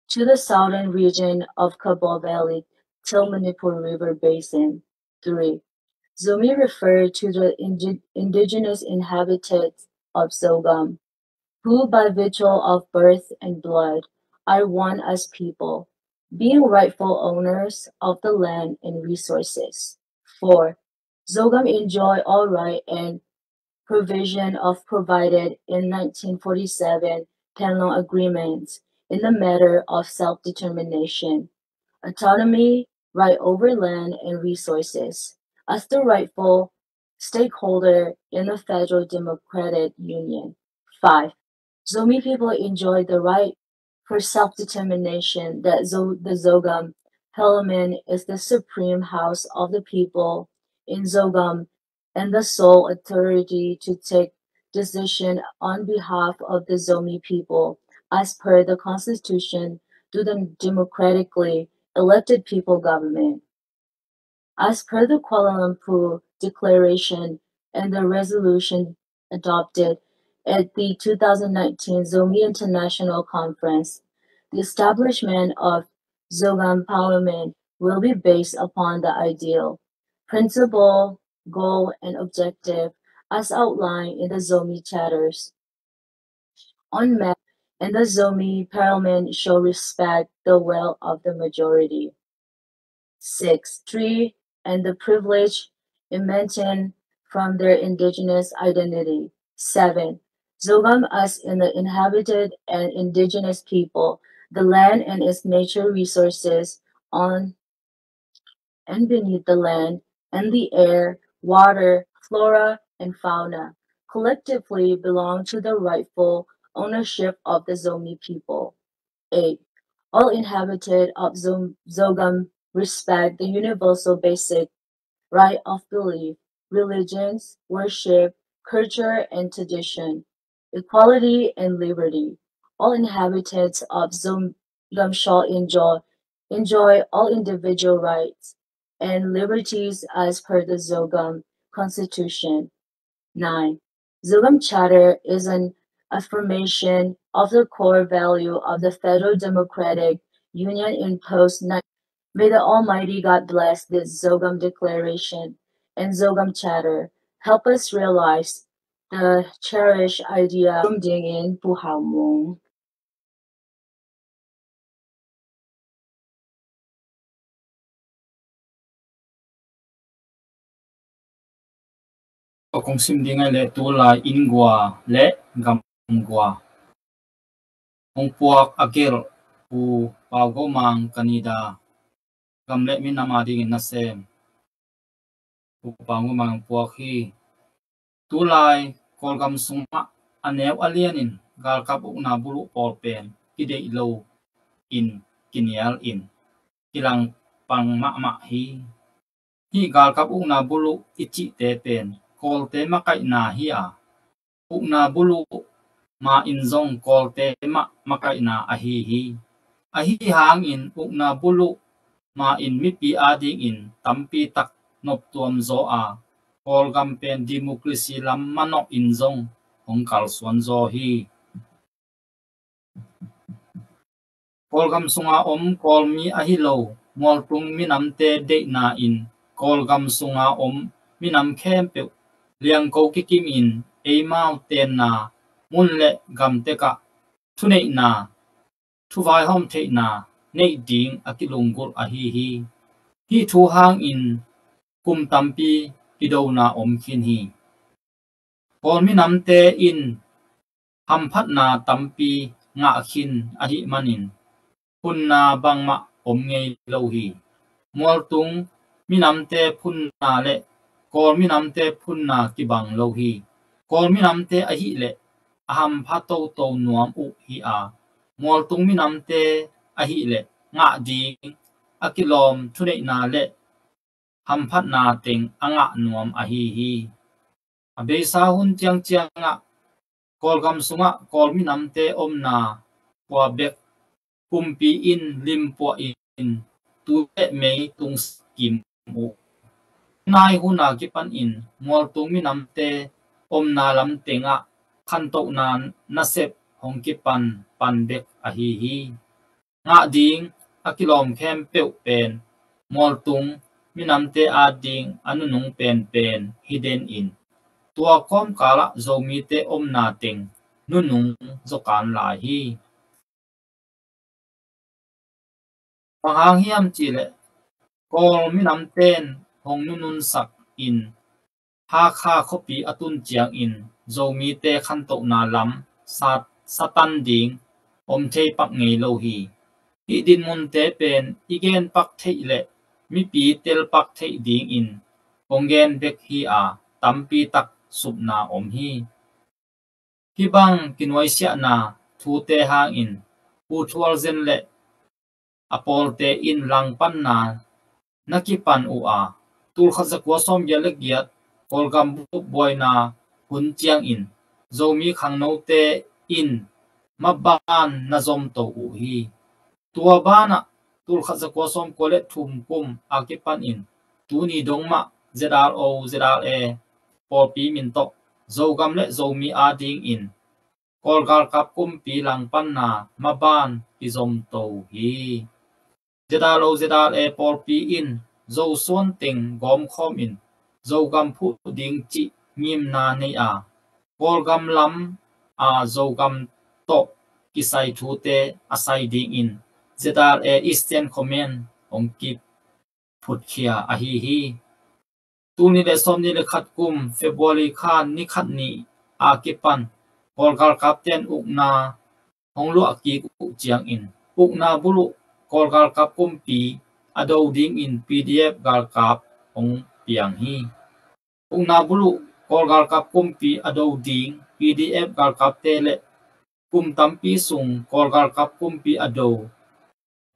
to the southern region of Kabaw Valley till Manipur River Basin. Three, Zomi refer to the indi-, indigenous inhabitants of Zogam, who by virtue of birth and blood are one as people, being rightful owners of the land and resources. Four, Zogam enjoy all right and provision of provided in nineteen forty-seven Panglong Agreement in the matter of self-determination, autonomy, right over land and resources as the rightful stakeholder in the Federal Democratic Union. Five, Zomi people enjoy the right for self-determination that Zo-, the Zogam Parliament is the supreme house of the people in Zogam and the sole authority to take decision on behalf of the Zomi people as per the constitution to the democratically elected people government. As per the Kuala Lumpur Declaration and the resolution adopted at the two thousand nineteen Zomi International Conference, the establishment of Zogam Parliament will be based upon the ideal, principle, goal, and objective as outlined in the Zomi Charters on map, and the Zomi Parliament shall respect the will of the majority. Six, tree and the privilege emanating from their indigenous identity. Seven, Zogam as in the inhabited and indigenous people, the land and its nature resources on and beneath the land and the air, water, flora, and fauna, collectively belong to the rightful ownership of the Zomi people. Eight, all inhabited of Zom-, Zogam respect the universal basic right of belief, religions, worship, culture, and tradition, equality, and liberty. All inhabitants of Zogam shall enjoy, enjoy all individual rights and liberties as per the Zogam Constitution. Nine, Zogam Charter is an affirmation of the core value of the Federal Democratic Union imposed ni-, May the Almighty God bless this Zogam declaration and Zogam chatter. Help us realize the cherished idea. Tum dingin Pu Hau Mung. Kong sim ding a leh tulai inngua le gamgua hong puak a gelh Pu Pau Go Mang Canada gam le minam a dingin nasem Pu Pau Go Mang hong puak hi. Tulai Kawlgam sungah a neu a lianin galkap ukna buluh pawl pen kideih lo in kinial in kilangpang mahmah hi. Hih galkap ukna buluh i cihte pen Kawlte makaihna hi a, ukna buluh ma in zong Kawlte mah makaihna ahi hi. Ahi hangin ukna buluh ma in mipi adingin tampi tak noptuam zaw a, Kawlgam pen democracy lam manawh in zong hong kalsuan zaw hi. Kawlgam sunga om Kawlmi ahi lo mualtung minamte deihna in Kawlgam sunga om minam khempeuh liangko kikim in eimau tenna mun le gamtekah thuneihna, thuvaihawm theihna neih ding a kilunggulh ahi hi. Hih thu hangin kum tampi kidona om khin hi. Kawl minamte in hamphatna tampi ngah khin ahih manin phunna bangmah om ngei lo hi. Mualtung minamte phunna le Kawl minamte phunna kibang lo hi. Kawl minamte ahih leh a hampha toto nuam uh hi a, mualtung minamte ahih leh ngah ding a kilawm thuneihna le hamphatna teng a ngah nuam ahi hi. A beisa hun ciangciangah Kawlgam sungah Kawl minamte omna pua bek kumpi in limpuah in tui le mei tungsak kim uh. Nai hun a kipanin mualtung minamte omna lam tengah khantohna nasep hong kipan pan bek ahi hi. Ngah ding a kilawm khempeuh pen mualtung minamte ading a nunung penpen hi den in tua kawmkalah Zomite omna teng nunung zawkan lai hi. Bang hang hiam cihleh Kawl minamten hong nununsak in Hakha khuapi a tun ciangin Zomite khantohna lam sa, satan ding om thei pak ngei lo hi. Hih dinmunte pen i gen pak theih le mipi tel pak theih dingin kong gen bek hi a, tampi tak supna om hi. Hih bang kinuaisiahna thute hangin Pu Thual Zen le a pawlte in langpanna na kipan uh a, tulkhat zakua sawmgiat le giat Kawlgam bup buaina hun ciangin Zomi khangnote in maban na zomto uh hi. Tua banah tulkhat zakua sawmkua le thum kum a kipanin tuni dong mah Z R O, Z R A pawlpi min tawh Zogam le Zomi adingin Kawl galkap kumpi langpanna maban kizomto hi. Z R O Z R A pawlpi in Zosuan teng gawmkhawm in Zogam phuh ding cih ngimna nei a, Kawlgam lam a Zogam tawh kisai thute a sai dingin Z R A Eastern Command hong kiphutkhia ahi hi. Tul nih le sawmnih le khat kum February kha ni khat ni a kipan Kawl galkapten ukna hong luah kik uh ciangin ukna buluh Kawl galkap kumpi a do dingin P D F galkap hong piang hi. Ukna buluh Kawl galkap kumpi a do ding P D F galkapte le kum tampi sung Kawl galkap kumpi a do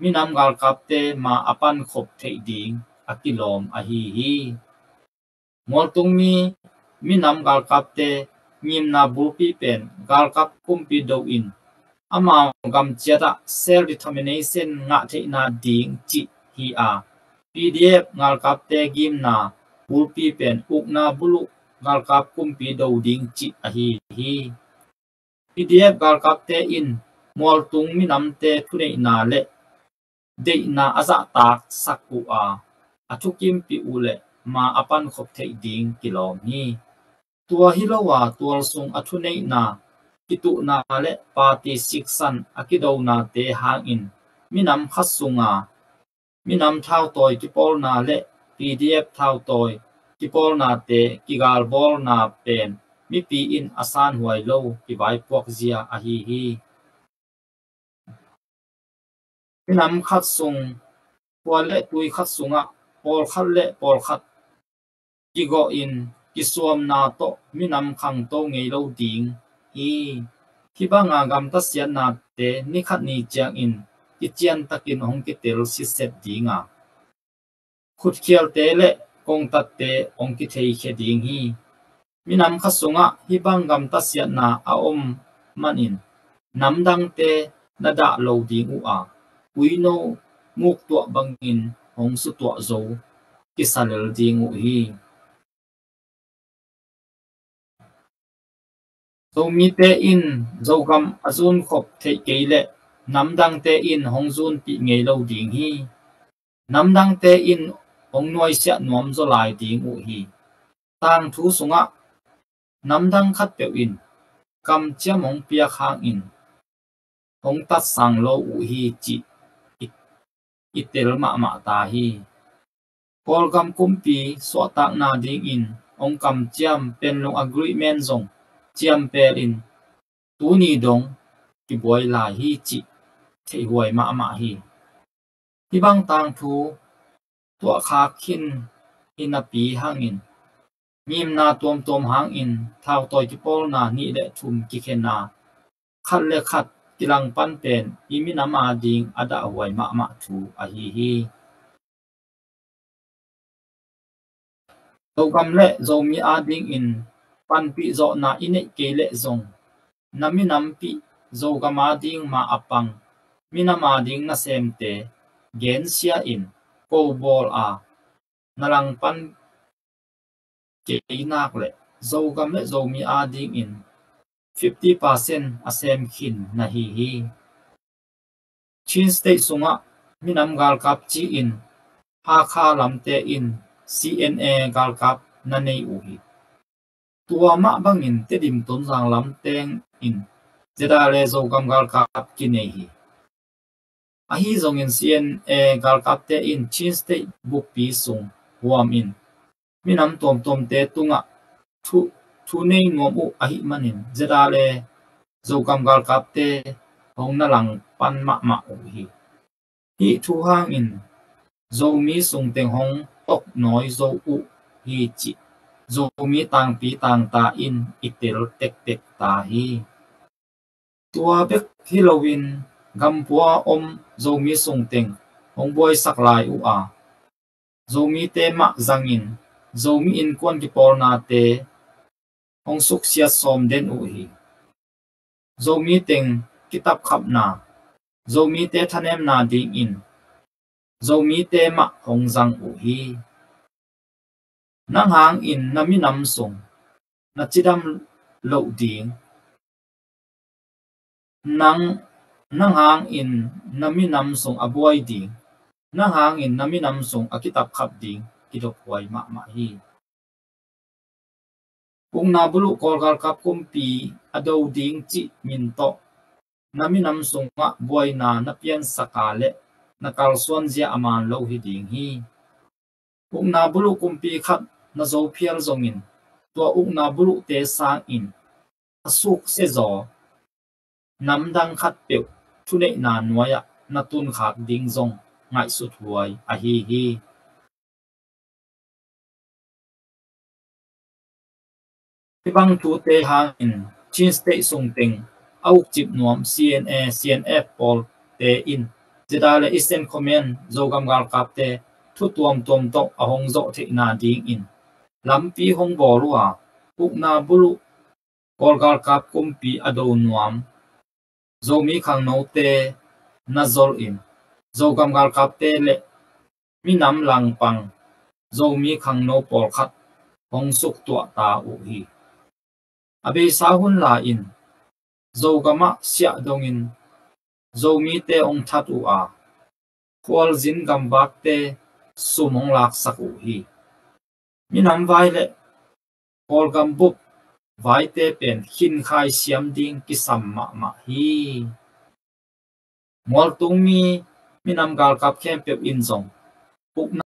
minam galkapte ma a pankhop theih ding a kilawm ahi hi. Mualtungmi minam galkapte ngimna bulpi pen galkap kumpi do in amau gamciatah self determination ngah theihna ding cih hi a, P D F galkapte ngimna bulpi pen ukna buluh galkap kumpi do ding cih ahi hi. P D F galkapte in mualtung minamte thuneihna le deihna a zahtaksak uh a, a thukimpih uh leh ma a pankhop theih ding kilawm hi. Tua hi lo a tualsung a thuneihna kituhna le party siksan a kidonate hangin minam khat sunga minam thautawi kipawlna le P D F thautawi kipawlnate kigalbawlna pen mipi in a sanhuai lo kivaipuakzia ahi hi. Minam khat sung, khua le tui khat sungah pawlkhat le pawlkhat kigawhin kisuamna tawh minam khangto ngei lo ding hi. Hih banga gamta siatnate nikhat ni ciangin kiciantakin hong kitel sitset dinga, khutkhialte le kongtatte hong kitheikhia ding hi. Minam khat sungah hih bang gamta siatna a om manin namdangte na dah lo ding uh a, uino muktuah bangin hong sutuah zo kisa lel ding uh hi. Zomite in Zogam a zunkhop theih kei leh namdangte in hong zunpih ngei lo ding hi. Namdangte in hong nuaisiah nuam zaw lai ding uh hi. Tangthu sungah namdang khatpeuh in kamciam hong piak hangin hong tatsang lo uh hi cih i, i tel mahmah ta hi. Kawlgam kumpi suahtakna dingin hong kamciam Panglong Agreement zong ciampelin tuni dong kibuai lai hi cih theihhuai mahmah hi. Hih bang tangthu tuahkhak khin hi napi hangin ngimna tuamtuam hangin thautawi kipawlna nih le thum kikhena khat le khat kilangpan pen i minam ading a dahhuai mahmah thu ahi hi. Zogam le Zomi adingin panpih zawhna i neih kei leh zong na minampih Zogam ading ma a pang minam ading nasemte gensia in ko bawl a na langpan kei nak leh Zogam le Zomi adingin fifty percent a sem khin na hi hi. Chin State sungah minam galkap ci-in Hakha lamte in C N A galkap na nei uh hi. Tua mah bangin Tedim Tonzang lamteng in Zeda le Zogam galkap kinei hi. Ahi zongin C N A galkapte in Chin State bukpi sung huamin minam tuamtuamte tungah thu, thu nei nuam uh ahih manin Zeda le Zogam galkapte hong na langpan mahmah uh hi. Hih thu hangin Zomi sungteng hong toknawi zo uh hi cih Zomi tangpi tangta in i tel tektek ta hi. Tua bek hi loin gampua om Zomi sungteng hong buaisak lai uh a, Zomite mah zangin Zomi innkuan kipawlnate hong suksiat sawm den uh hi. Zomi teng kitapkhapna, Zomite thanemna dingin Zomite mah hong zang uh hi. Nang hangin na minam sung na cidam loh ding, nang, nang hangin na minam sung a buai ding, nang hangin na minam sung a kitapkhap ding kidophuai mahmah hi. Ukna buluh Kawlgalkap kumpi a do ding cih min tawh na minam sungah buaina na piansaka le na kalsuanzia a man lo hi ding hi. Ukna buluh kumpi khat na zo phial zongin tua ukna buluhte sangin a sukse zaw namdang khatpeuh thuneihna nuai-ah na tunkhak ding zong ngaihsut huai ahi hi. Hih bang thute hangin Chin State sungteng a ukcip nuam C N A, C N F pawlte in Zeda le Eastern Command Zogam galkapte thu tuamtuam tawh a hong zawh theihna dingin lampi hong bawl uh a, ukna buluh Kawlgalkap kumpi a do nuam Zomi khangnote na zolin Zogam galkapte le minam langpang Zomi khangno pawlkhat hong suktuah ta uh hi. A beisa hun lai-in Zogamah siah dongin Zomite hong that uh a, khualzin gamvakte sum hong laksak uh hi. Minam vai le Kawlgam bup vaite pen khinkhai siam ding kisam mahmah hi. Mualtung mi minam galkap khempeuh in zong ukna